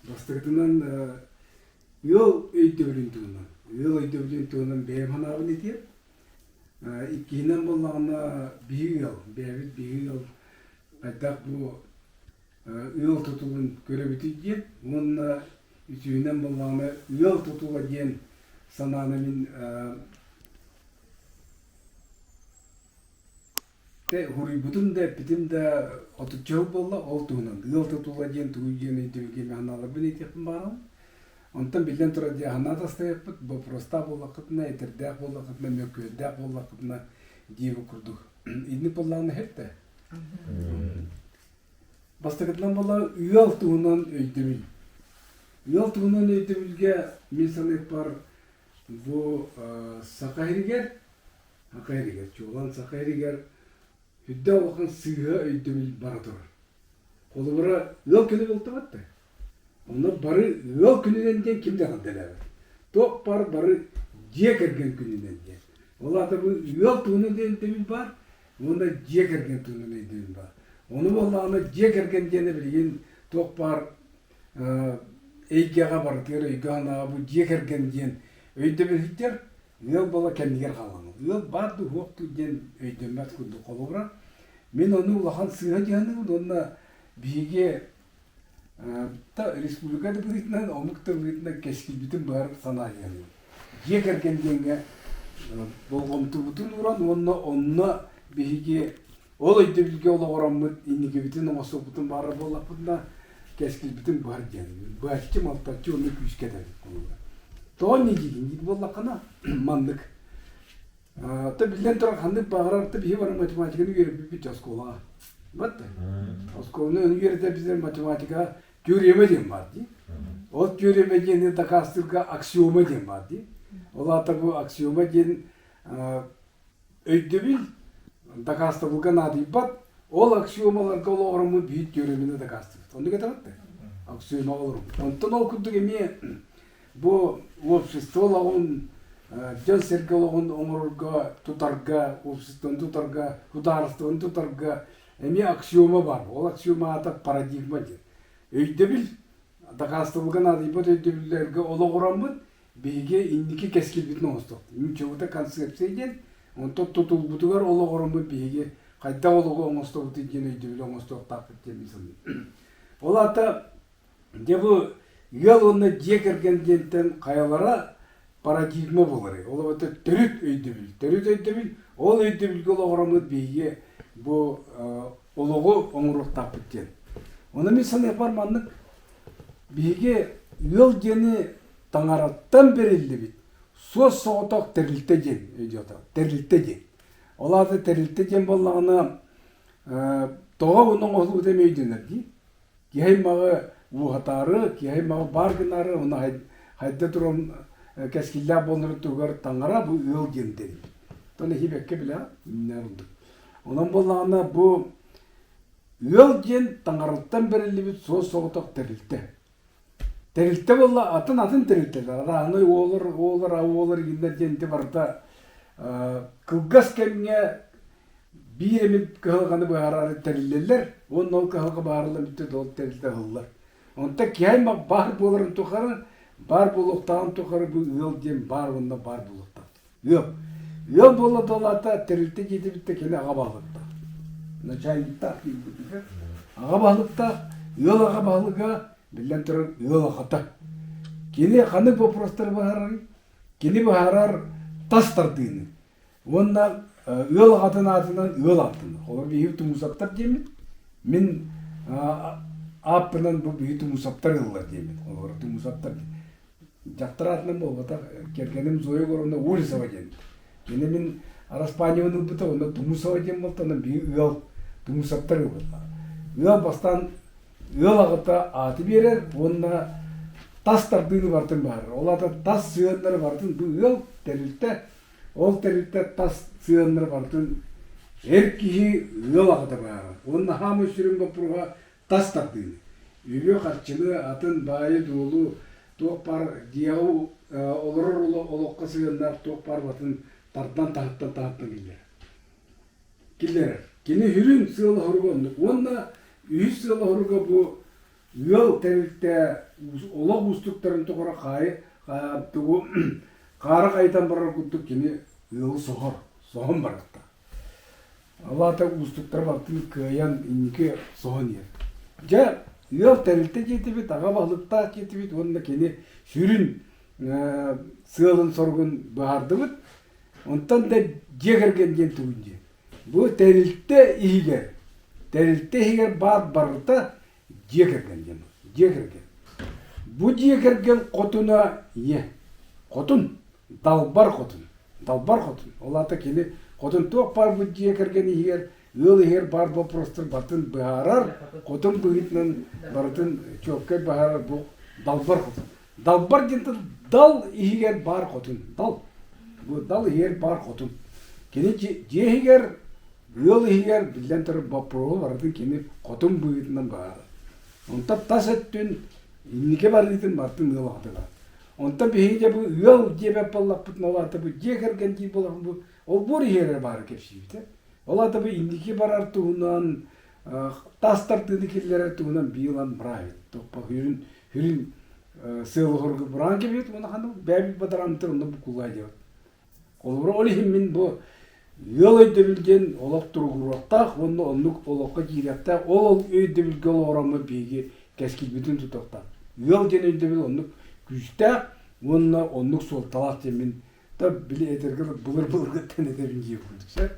Бастакытынан ыал өйдөбүлүн туһунан. Ыал өйдөбүлүн туһунан бэйэм санаабын этиэм. Иккиһинэн буоллаҕына биһи ыал, бэйэбит биһи ыал хайдах бу ыал тутулун көрөбүтүй диэн уонна үсүһүнэн буоллаҕына ыал тутула диэн санааны мин Хуруйбутум да, эппитим да отучча сыл буолла, ол туһунан ыал тутула диэн тугуй диэн өйдөбүлгэ мин санааларбын этиэхпин баҕарабын. Онтон биллэн турар дии санаа тастайыахпыт, боппуруостаах буоллаххытына, этэрдээх буоллаххытына, мөккүөрдээх буоллаххытына диэбит курдук. Инник буоллаҕына иһэр да. Бастакытынан буолла ыал туһунан өйдөбүл. Ыал туһунан өйдөбүлгэ мин саныахпар бу Саха сиригэр Саха сиригэр, чуолаан Саха сиригэр үрдэ улахан сыыһа өйдөбүл бара турар. Холобура, ыал күнэ буолтабат да. Онно бары ыал күнүнэн диэн ким да эҕэрдэлээбэт. Туох баар бары дьиэ кэргэн күнүнэн диэн. Ол аата бу ыал туһунан диэн өйдөбүл баар уонна дьиэ кэргэн туһунан өйдөбүл баар. Ону буоллаҕына дьиэ кэргэн диэнэ билигин туох баар эйгэҕэ барытыгар өйгө-санааҕа бу дьиэ кэргэн диэн өйдөбүл сылдьар. Ыал буола кэннигэр хаалаҥын. Ыал баар дуу, суох дуу диэн өйдөммөт курдук. Холобура, мин ону улахан сыыһа дьаһаныыбын уонна биһиги та республика да быһыытынан, омук да быһыытынан кэскилбитин быһар санаа дьаһаныыбын. Дьиэ кэргэн диэҥҥэ болҕомтобутун ууран уонна онно биһиги ол өйдөбүлгэ олоҕураммыт инникибитин оҥостубутун баара буоллахпытына кэскилбитин быһар диэн быһаччы малтаччы уонна күүскэ этэбит тоҕо инньэ диигин диир буоллаххына маннык то биллэн турар ханнык баҕарар то биһи бары математиканы үөрэппиппит оскуолаҕа бат оскуоланы үөрэтэр математика теорема диэн баар дии ол теорема диэни дакаастыырга аксиома диэн баар дии ол аата бу аксиома диэн Өйдөбүл дакаастабылга наадыйбат, ол аксиомаларга олоҕураммыт биир теореманы дакаастыыбыт. Оннук этэҕит да? Аксиомаҕа олоробут. Онтон ол курдук эмиэ бу общество олоҕун, дьон-сэргэ олоҕун оҥорорго, тутарга, обществоны тутарга, судаарыстыбаны тутарга эмиэ аксиома баар. Ол аксиома аата парадигма диэн. Өйдөбүл дакаастабылга наадыйбат өйдөбүллэргэ олоҕураммыт биһиги инники кэскилбитин оҥостуохпут. Ньуччалыыта концепция диэн, онтон тутулбутугар олоҕураммыт биһиги хайдах олоҕу оҥостобутуй диэн өйдөбүлү оҥостуохтаахпыт диэн мин саныыбын. Ол аата дьэ бу ыал уонна дьиэ кэргэн диэнтэн хайалара парадигма буоларый? Ол эбэтэр төрүт өйдөбүл. Төрүт өйдөбүл, ол өйдөбүлгэ олоҕураммыт биһиги бу олоҕу оҥоруохтаахпыт диэн. Ону мин саныахпар маннык биһиги ыал диэни таҥараттан бэриллибит суос-соҕотох тэрилтэ диэн өйдүөтэ тэрилтэ диэн. Ол аата тэрилтэ диэн буоллаҕына тоҕо ону оҥоһуллубута эмиэ өйдөнөр дии. Киһи аймаҕы ууһатаары, киһи аймаҕы баар гынаары, ону хайда туран кэскиллээх буоларын туһугар таҥара бу ыал диэн тэрийбит. Оттон эһи бэккэ билэҕит, ордук. Онон буоллаҕына бу ыал диэн таҥараттан бэриллибит суос-соҕотох тэрилтэ. Тэрилтэ буолла атын-атын тэрилтэлэр, арааһынай уолар, уолар, ауолар игиннэр диэн ити барыта кылгас кэмҥэ биир эмит кыһалҕаны быһаарары тэриллэллэр уонна ол кыһалҕа быһаарыллан бүттэ ол тэрилтэ ыһыллар. Онтон киһи аймах баар буоларын тухары, баар буолуохтааҕын тухары бу ыал диэн баар уонна баар буолуохтаах. Ыал. Ыал буола буолаата тэрилтэ дьиэтибиттэ кини аҕа баһылыктаах. Начальниктаах диирбитигэр аҕа баһылыктаах, ыал аҕа баһылыга, биллэн турар, ыал аҕата. Кини ханнык боппуруостары быһаарарый? Кини быһаарар тас тардыыны. Уонна ыал аҕатын аатынан ыал ааттанар. Олор биһиги Тумусаптар диэммит. Мин ааппынан бу биһиги Тумусаптар ыаллар диэммит. Олор Тумусаптар Дьахтар аатынан буолбатах, кэргэним Зоя Егоровна Улисова диэн. Кини мин араспаанньабын ылбыта, онно Тумусова диэн буолта, онон биһиги ыал Тумусовтар ылбыта. Ыал бастаан ыал аҕата ааты биэрэр уонна тас тардыыны барытын быһаарар. Ол аата тас сыһыаннары барытын бу ыал тэрилтэ, ол тэрилтэ тас сыһыаннары барытын эр киһи ыал аҕата быһаарар. Уонна хаамыы сүрүн боппуруоһа тас тардыыны, үбү-харчыны, атын баайы-дуолу, туох баар дьиэҕэ олорор олоххо сыһыаннаах туох баар батын тардан таһыттан таһыттан киллэрэр. Киллэрэр. Кини сүрүн сыала-соруга оннук. Уонна үһүс сыала-соруга бу. Ыал тэрилтэ олох уустуктарын тухары хаайы тугу хаары хайытан барар курдук кини ыалы соһор, соһон барыахтаах. Ол аата уустуктары барытын кыайан инники соһон иһэр. Дьэ, ыал тэрилтэ диэтибит, аҕа баһылыктаах диэтибит уонна кини сүрүн сыалын-соругун быһаардыбыт. Онтон да дьиэ кэргэн диэн тугун диэн. Бу тэрилтэ иһигэр, тэрилтэ иһигэр баар барыта дьиэ кэргэн диэн. Дьиэ кэргэн. Бу дьиэ кэргэн хотуна ийэ. Хотун. Далбар хотун. Далбар хотун. Ол аата кини хотун туох баар бу дьиэ кэргэн иһигэр, ыал иһигэр баар боппуруостар барытын быһаарар, хотун быһыытынан барытын чуолкай быһаарар бу далбар хотун. Далбар диэн тыл дал иһигэр баар хотун. Дал. Бу дал иһигэр баар хотун. Кини дьиэ иһигэр, ыал иһигэр биллэн турар боппуруоһу барытын кини хотун быһыытынан быһаарар. Онтон тас өттүн, инники барыытын барытын ыал аҕатыгар. Онтон биһиги дьэ бу ыал диэбэт буоллахпытына, ол аата бу дьиэ кэргэн диир буоллахпыт бу олбуор иһигэр баара кэпсиибит. Ол аата бу инники барар туһунан тас тардыыны киллэрэр туһунан биир ылан быраабыт. Топпа хүрүн хүрүн сыалыһорго бураан кэбиһит уонна ханнык бэйэбит бадарааммытын онно буккуллаа диэбит. Холобура, ол иһин мин бу ыал өйдөбүл диэн олох туругуруохтаах уонна оннук олоххо киириэхтээх, ол өйдөбүлгэ олоҕураммыт биһиги кэскилбитин тутуохтаах. Ыал диэн өйдөбүл оннук күүстээх уонна оннук суолталаах диэн мин да били этэргэ былыр-былыргыттан этэбин диир курдук сөп.